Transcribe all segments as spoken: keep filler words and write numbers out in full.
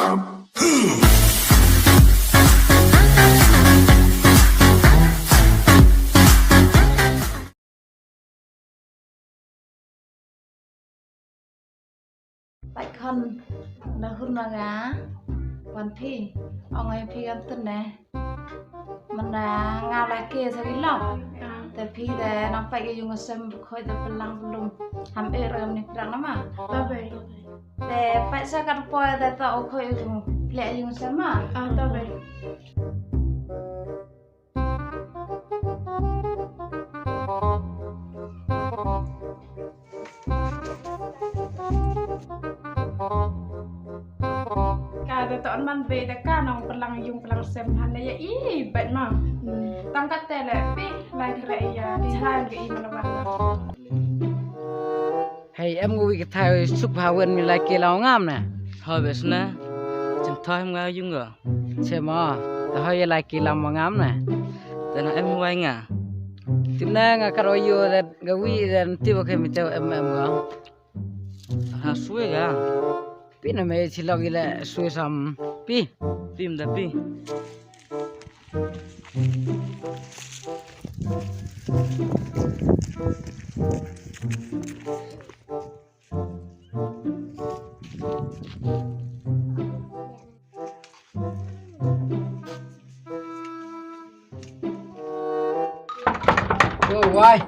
Peit khun, na hur na nga wan phi, ong ai phi kan tun ne. Mynta nga la ke sa ki lok. Te phi te nang peit ka yung sem ba khoi te pynlang pynlum. Ham eh ram ni prak nama. Ba bei. Te peit sa kat poi te to khoi yung. Leh yung sem ma. Ah, ta bei. Ka da to man bei da ka nong pynlang yung pynlang sem han da ya i bet ma. Tang ka te le pi lai kre ya chan ga i mana ban. Hei em ngu wi ka thai suk ha wen mi lai ki lau ngam na. Hoi bes na. Chin thoi em nga yung ga. Che ma. Ta hoi lai ki lam ngam na. Te na em wai nga. Tim na nga kar o yo da ga wi da ti ba ke mi te em em ga. Ha sui ga. Pi na me chi lok i le sui sam pi. Pi mda pi. Yo, wai.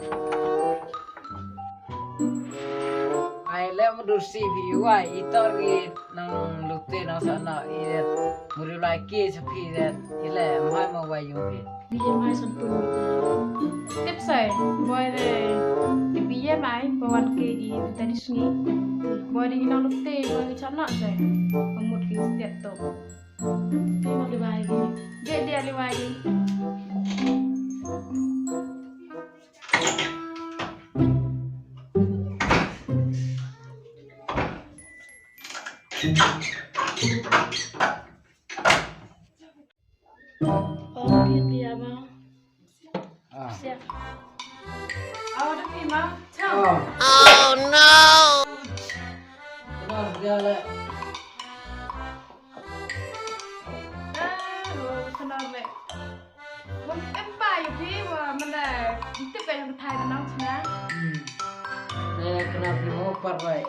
Ai le mo dur si bi wai i tor ki nang lute nang sa na i de. Muri lai ki sa phi de. I le mai mo wai yung phi. Bi ye mai san pun. Tip sai, boy de. Tip ye mai, boy wan ke i tadi sngi. Boy de nang lute, boy de chap na sai. Pamut ki setiap tu. Dia liwai gi. Dia, dia liwai gi. Oh, dia, dia, ma. Ah. Siap. Aw, demi ma. Chang. Ah. Oh no. Kena dia le. Ah, oh, kena le. Wan em pa yu pi wa mala. Tip ka yang thai na nang chna. Hmm. Eh, kena pi mo par bai.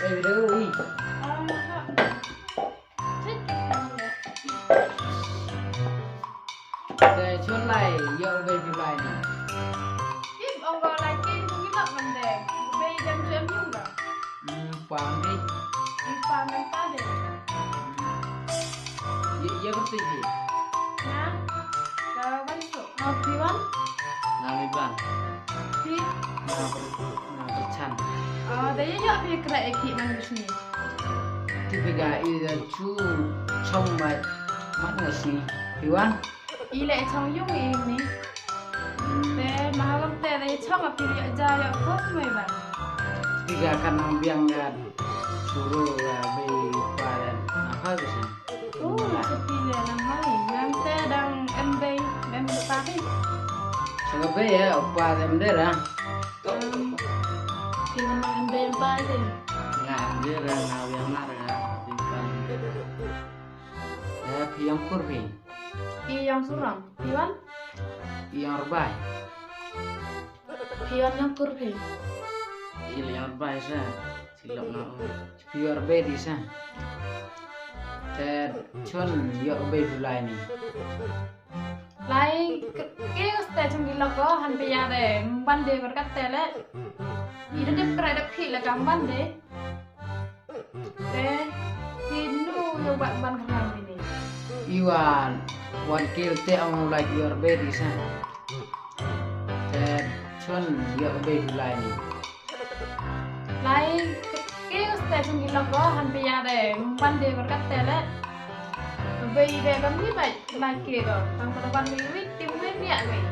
Eh, video wi. Ah, ha. Te chun lai, ïoh bei phi lai ni. Tip ong ko lai ken tu ngi lak man de. Bei jam jam yung ba. Hmm, pang di. Di pang man ta de. Ye, ye betul di. Na. Ka wan su. Nga phi wan? Nga mi ban. Phi? Nga ber, nga berchan. Oh, da ye ïoh phi kra e ki man sini. Ti phi ga i da chu chong mai man nga sini. Phi wan? I le chong yung i ni. Hmm. Te ma ha wan te da ye chong a phi ïoh ja ïoh ko mai ban. Phi ga kan nang biang ga suru ga bei pa dan. Apa tu sini? Oh, sepi le nang mai. Ngan te dang em bei, em bei pa ki. Sanga bei ya, upa em dera. Um, ki nang em bei em pa ki. Nga em dera, nga wiang mar nga, di pa. Ya, phi ïong kur phi. I ïong surang, phi wan? I ïong rbai. Phi wan ïong kur phi. I le ïong rbai sa. Silok na o. Pure baby sa. Te chun ïoh baby lai ni. Lai ke ste chun di lok ko han pe ya de ban de ber kat te le. I de dep krai de phi le kam ban de. Te phi nu ïoh ban ban khnang ni. I wan wan kil te ong lai pure baby sa. Te chun ïoh baby lai ni. Lai ke ke station ki lok ko han pe ya de ban de ber kat te le. Bei de kam ni bai lai ke ko. Tang pada ban ni wit tim wit ya wit.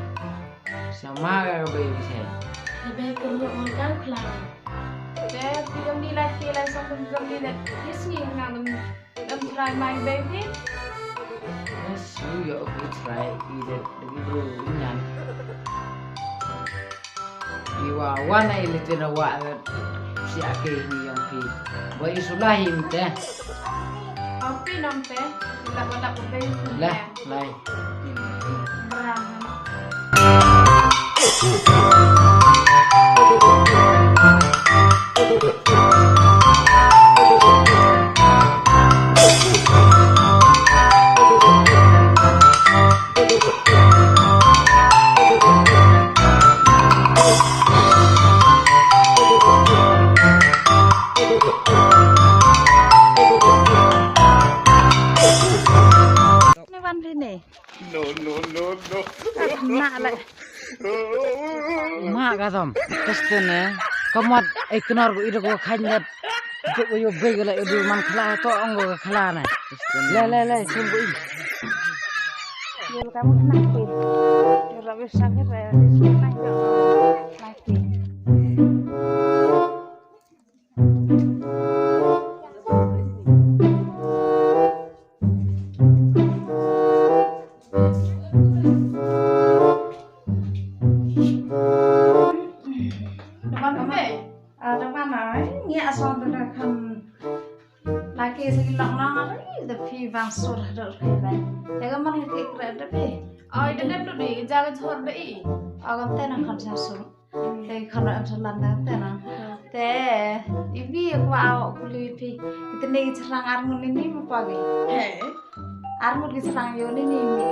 Sama ka bei bi se. Bei ke ru ngan kan klang. De bi kam ni lai ke lai song kam ni de. Yes ni ngan Dang try mai baby. Yes, you are good try. Either the people nyan. Iwa wana ilitin wa si ake ni yang pi. Wa isulahin te. Oke, nonte. Lap, lap, lap. Lah, lai. Brang. Ni wan phi ni. No, no, no, no. Ka kena le. Ma ka dom. Testen eh. Ka mot eh knor ko ido ko khan dat. Juk ko yo bei ko le ido man khla to ong ko khla ne. Le, le, le, sum ko i. Yo ka mo kena phi. Yo la wis sa phi re. Kena phi. Laki sa ki lok nang ari da phi bang sur da kai bai. Te ka man ki kre da phi. Oi da dep lu di ja ka jhor da i. Agam te nang kan sa sur. Te khana am salan da te na. Te ibi kwa au kuli pi. Itene ki chirang ar ngun ni ma pagi. He. Ar ngun ki chirang yo ni ni mi.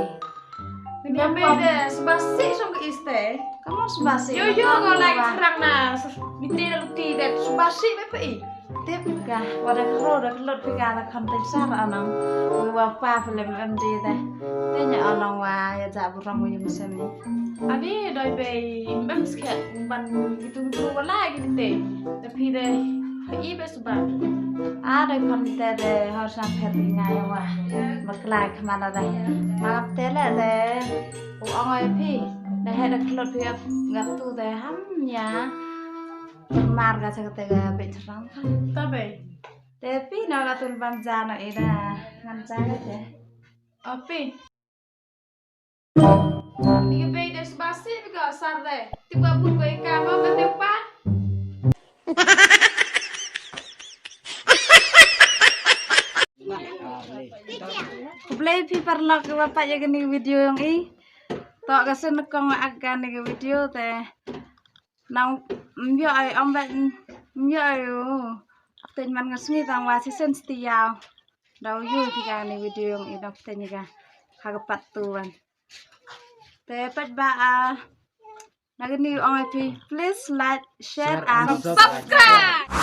Ni ma de sbasi song ke iste. Kamu sbasi. Yo yo ngo lai chirang na. Mi te na luti de sbasi be pi. Tip ka wada kro da klot pi ka da kan te sar anang. Wa pa film M D de. Te nya anang wa ya ja burang wa yung semi. Ani doi bei mem skhet ban gitu gitu wala gitu te. Tapi de i be suba. A doi kon te de har sa pher ngai wa. Bakla kemana de. Map te le de. U ong ai phi. De he de klot phi ngap tu de ham nya. Mar ga sa te ga be chram kan. Ta be. Te phi na la tun ban ja na ida ngan ja ga te. Api. Ni ka bei de sbasi bi ka sar de. Ti ba pun ko ka ba ka te pa. Khublei phi paralok ki wa pat ïa kani video yong i. To ka sien kong ak kani video te. Nang mbio ai om bet mbio ai u. Ten man nga sngi tang wa si sen sti yau. Dau yu ti ka ni video yong i dok ten ka. Ha ka part two wan. Te pat ba a. Na kani ong ai phi, please like, share and subscribe.